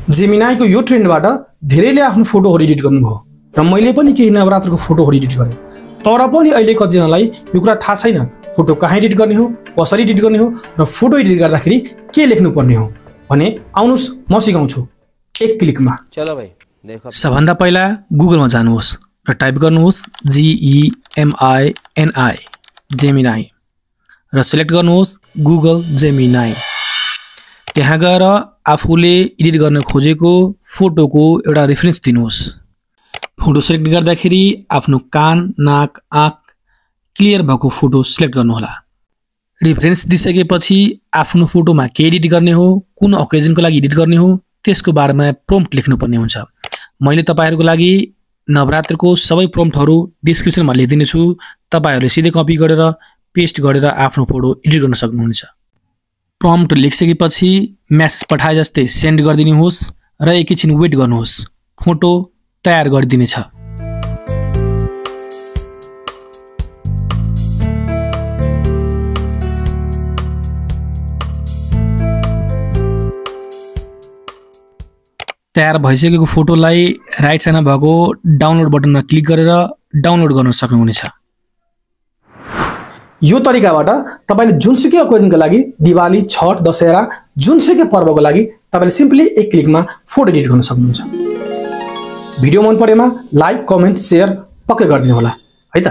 जेमिनाईको यो ट्रेन्डबाट धेरैले आफ्नो फोटोहरू एडिट गर्नुभयो र मैले पनि केही नवरात्रको फोटोहरू एडिट गरेँ। तर पनि अहिले कतिजनालाई यो कुरा थाहा छैन फोटो कहाँ एडिट गर्ने हो, कसरी एडिट गर्ने हो र फोटो एडिट गर्दाखेरि के लेख्नुपर्ने हो भने आउनुस् म सिकाउँछु एक क्लिकमा। चलो भाइ देखो। सबभन्दा पहिला गुगलमा जानुहोस् र टाइप गर्नुहोस् GEMINI जेमिनाई र सिलेक्ट गर्नुहोस् गुगल जेमिनाई। त्यहाँ गएर आफूले एडिट गर्न खोजेको फोटोको एउटा रेफरेन्स दिनुहोस्। फोटो सिलेक्ट गर्दाखेरि आफ्नो कान, नाक, आँख क्लियर भएको फोटो सिलेक्ट गर्नुहोला। रेफरेन्स दिइसकेपछि आफ्नो फोटोमा के एडिट गर्ने हो, कुन ओकेजनको लागि एडिट गर्ने हो त्यसको बारेमा प्रम्प्ट लेख्नुपर्ने हुन्छ। मैले तपाईहरुको लागि नवरात्रको सबै प्रम्प्टहरू डिस्क्रिप्सनमा लेखिदिने छु। तपाईहरुले सिधै कपी गरेर पेस्ट गरेर आफ्नो फोटो एडिट गर्न सक्नुहुन्छ। प्रम्प्ट लेखिसकेपछि मेसेज पठाए जस्तै सेन्ड गरिदिनुहोस् र एकैछिन वेट गर्नुहोस्, फोटो तयार गरिदिनेछ। तयार भइसकेको फोटोलाई राइट साइडमा भएको डाउनलोड बटनमा क्लिक गरेर डाउनलोड गर्न सक्नुहुनेछ। यो तरिकाबाट तपाईले जुनसुकै ओकेजनको लागि दिवाली, छठ, दशहरा जुनसुकै पर्वको लागि तपाईले सिम्पली एक क्लिकमा फोटो एडिट गर्न सक्नुहुन्छ। भिडियो मन परेमा लाइक, कमेन्ट, शेयर पक्कै गरिदिनु होला है त।